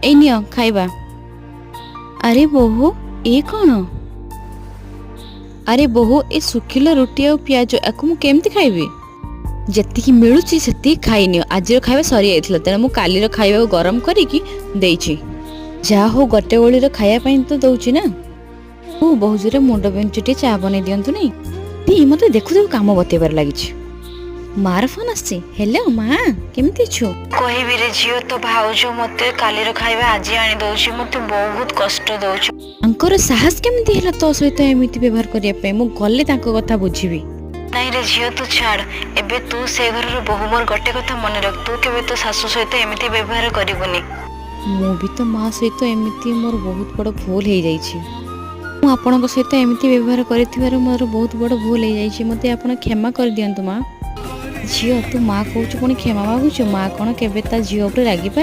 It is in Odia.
ଏଇ ନିଅ ଖାଇବା। ଆରେ ବୋହୂ, ଏ କ'ଣ? ଆରେ ବୋହୂ, ଏ ଶୁଖିଲା ରୁଟି ଆଉ ପିଆଜ, ୟାକୁ ମୁଁ କେମିତି ଖାଇବି? ଯେତିକି ମିଳୁଛି ସେତିକି ଖାଇନିଅ। ଆଜିର ଖାଇବା ସରିଯାଇଥିଲା, ତେଣୁ ମୁଁ କାଲିର ଖାଇବାକୁ ଗରମ କରିକି ଦେଇଛି। ଯାହା ହଉ, ଗୋଟେ ଓଳିର ଖାଇବା ପାଇଁ ତ ଦଉଛି ନା। ମୁଁ ବହୁତ ଜୋରେ ମୁଣ୍ଡ ବିନ୍ଧୁଛି, ଟିକେ ଚା ବନେଇ ଦିଅନ୍ତୁନି। ଦି ମୋତେ ଦେଖୁ ଦେଖୁ କାମ ବତେଇବାରେ ଲାଗିଛି। ମାର ଫୋନ୍ ଆସିଛି। ହେଲୋ ମା, କେମିତି ଅଛୁ? କହିବି ରେ ଝିଅ, ତୋ ଭାଉଜ ମତେ କାଲିର ଖାଇବା ଆଜି ଆଣି ଦଉଛି, ମତେ ବହୁତ କଷ୍ଟ ଦଉଛି। ତାଙ୍କର ସାହସ କେମିତି ହେଲା ତୋ ସହିତ ଏମିତି ବ୍ୟବହାର କରିବା ପାଇଁ? ମୁଁ ଗଲେ ତାଙ୍କ କଥା ବୁଝିବି। ନାଇଁ ରେ ଝିଅ, ତୁ ଛାଡ। ଏବେ ତୁ ସେ ଘରର ବୋହୂ। ମୋର ଗୋଟେ କଥା ମନେ ରଖ, ତୁ କେବେ ତୋ ଶାଶୁ ସହିତ ଏମିତି ବ୍ୟବହାର କରିବୁନି। ମୁଁ ବି ତ ମା ସହିତ ଏମିତି ମୋର ବହୁତ ବଡ଼ ଭୁଲ ହେଇଯାଇଛି। ମୁଁ ଆପଣଙ୍କ ସହିତ ଏମିତି ବ୍ୟବହାର କରିଥିବାରୁ ମୋର ବହୁତ ବଡ଼ ଭୁଲ ହେଇଯାଇଛି। ମୋତେ ଆପଣ କ୍ଷମା କରିଦିଅନ୍ତୁ ମା। ଝିଅ, ତୁ ମା କହୁଛୁ, ପୁଣି କ୍ଷମା ମାଗୁଛୁ? ମା କ'ଣ କେବେ ତା ଝିଅ ଉପରେ ରାଗିପାରେ?